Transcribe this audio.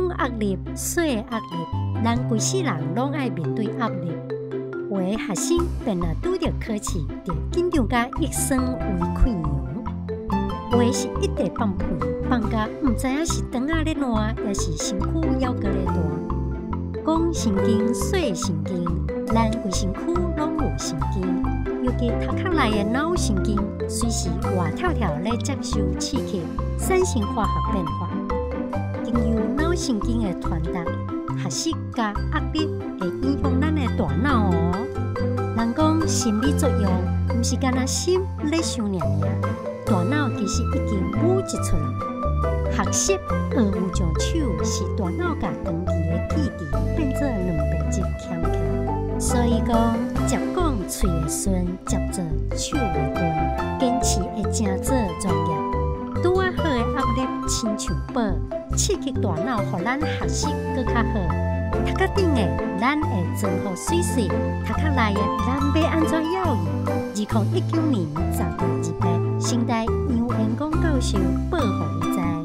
講壓力，說壓力，咱規世人攏愛面對壓力。有的學生便若拄著考試，就緊張甲一生為潰瘍；有的是一直放屁，放甲毋知影是腸仔咧爛，抑是身軀猶閣咧爛。講神經，說神經，咱規身軀攏有神經，尤其頭殼內的腦神經，隨時活跳跳咧接受刺激，產生化學變化。經由腦神經的傳達，學習佮壓力會影響咱的大腦哦。人講心理作用，毋是干焦心咧想爾爾，大腦其實已經舞一出啦。學習學有上手，是大腦共長期的記憶變做蛋白質挾起來。所以講，捷講喙會順，捷做手會鈍，堅持會成做專業。拄仔好的壓力，親像寶，刺激大腦，予咱學習閣較好。頭殼頂的咱會裝予媠媠，頭殼內的咱欲按怎養伊？2019年10月28，成大楊延光教授報予你知。